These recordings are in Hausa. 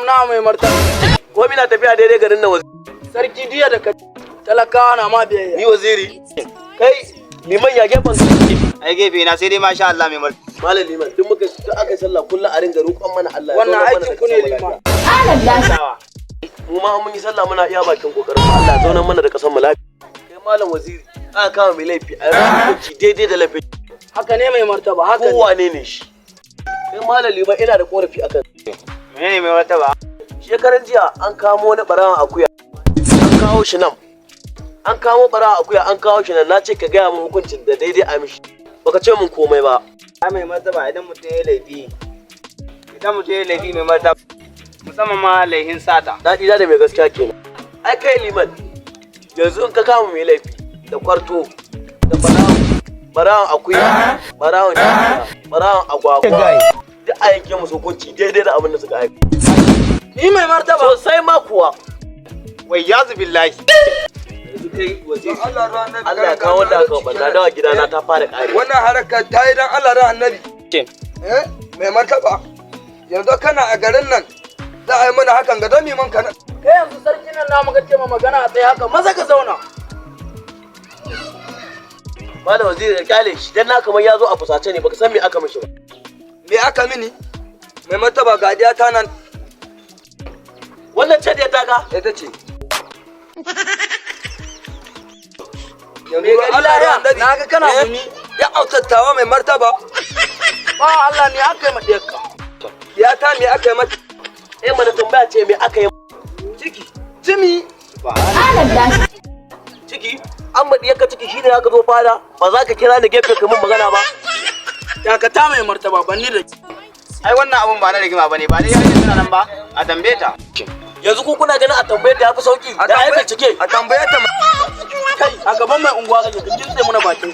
Na mai martaba. Ko na tafiya daidai garin nan, Waziri? Sarki, diya da ka talakawa na ma biyayya. Ni Waziri. Kai Liman, ya gefen? Ai gefe na sai dai masha Allah, mai martaba. Malam Liman, duk muka duk aka yi sallah kullum a ringa roƙon mana Allah ya Wannan zaunar mana aikin da ku ne, ƙasar mu Liman. lafiya. Mu ma mun yi sallah muna iya bakin kokarin mu, Allah ya zaunar mana da ƙasar mu lafiya. Kai Malam Waziri, aka kama mai laifi a yi hukunci daidai da laifin. Haka ne, mai martaba, haka ne. Kowane ne shi. Kai Malam Liman, ina da korafi akan. Menene, mai martaba? Shekaran jiya an kamo wani ɓarawan akuya. An kawo shi nan. An kamo ɓarawan akuya, an kawo shi nan, na ce ka gaya min hukuncin da daidai a mishi. Baka ce min komai ba. Ai mai martaba, idan mutum ya yi laifi, mai martaba, musamman ma laifin sata. Daɗi da mai gaskiya kenan. Ai kai Liman, yanzu in ka kama mai laifi da kwarto, da ɓarawan ɓarawan akuya, ɓarawan jami'a, ɓarawan agwagwa, duk a yanke musu hukunci daidai da abin da suka haifi. Ni, mai martaba? Sosai ma kuwa. Wai yazu billahi. Yanzu kai Waziri, Allah ran Annabi. Allah ya kawo wanda aka banna dawa gidana ta fara ƙare. Wannan haraka ta yi, dan Allah ran Annabi. Eh, mai martaba. Yanzu kana a garin nan za a yi mana hakan ga don man kana. Kai yanzu sarki nan namu kake ma magana a tsaye haka? Maza ka zauna. Malam Waziri, ka kyale shi, dan na kamar ya zo a fusace ne, baka san me aka mishi ba. Me aka mini? Mai martaba, ga diya ta nan. Wannan ce da ta ka? Ita ce. Mai Yanzu gari Allah ran lahiya, Annabi. na ga kana Eh, gumi. Ya autattawa, mai martaba. Ba Allah, me aka yi ma ɗiyarka? Ya ta me aka yi mata? Eh mana, tambaya ce, me aka yi? Ciki. Jimi. Ciki? An maɗi yanka ciki shi ne aka zo fada, ba za ka kira ni gefe ka min magana ba? Dakata, mai martaba, ban ni da Ai wannan abun ba na rigima bane ba dai, yarinya tana nan ba, a tambaye ta. Yanzu ku kuna ganin a tambaye ta yafi sauki A da ai tambaye bincike. A tambaye ta. Kai, a gaban mai unguwa kake, ka gintse muna bakin.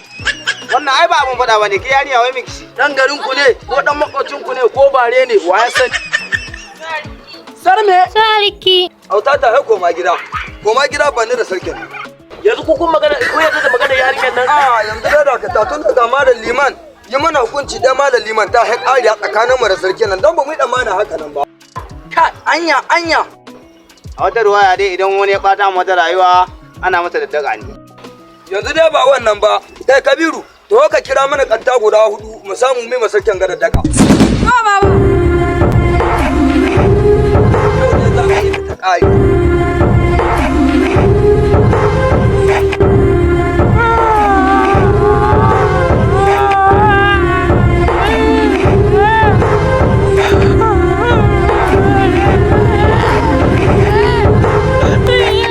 Wannan ai ba abun faɗa bane. Ke yarinya, wai miki shi? Dan garin ku ne ko dan makwacin ku ne ko bare ne, wa ya sani? Sarme. Sarki. Auta ta koma gida. Koma gida, ba ni da sarkin. Yanzu ku kun magana ko yanzu da magana yarinyar nan? A yanzu da dakata, tun daga Malam Liman yi mana hukunci da Malam Liman ta haƙari a tsakanin mu da sarkin nan, don ba mu yi tsammanin haka nan ba. Kai, anya anya. A wata ruwaya dai, idan wani ya ɓata mata rayuwa, ana masa daddaka ne. Yanzu dai ba wannan ba. Kai Kabiru, to ka kira mana katta guda hudu mu samu mai masarkin gada daka. Yau ne za a yi ta ƙare.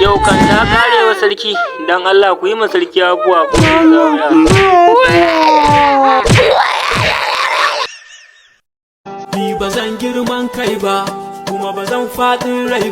Yau kan ta kare wa sarki, don Allah ku yi ma sarki afuwa ku zauna. Ni ba zan girman kai ba, kuma ba zan faɗin rai.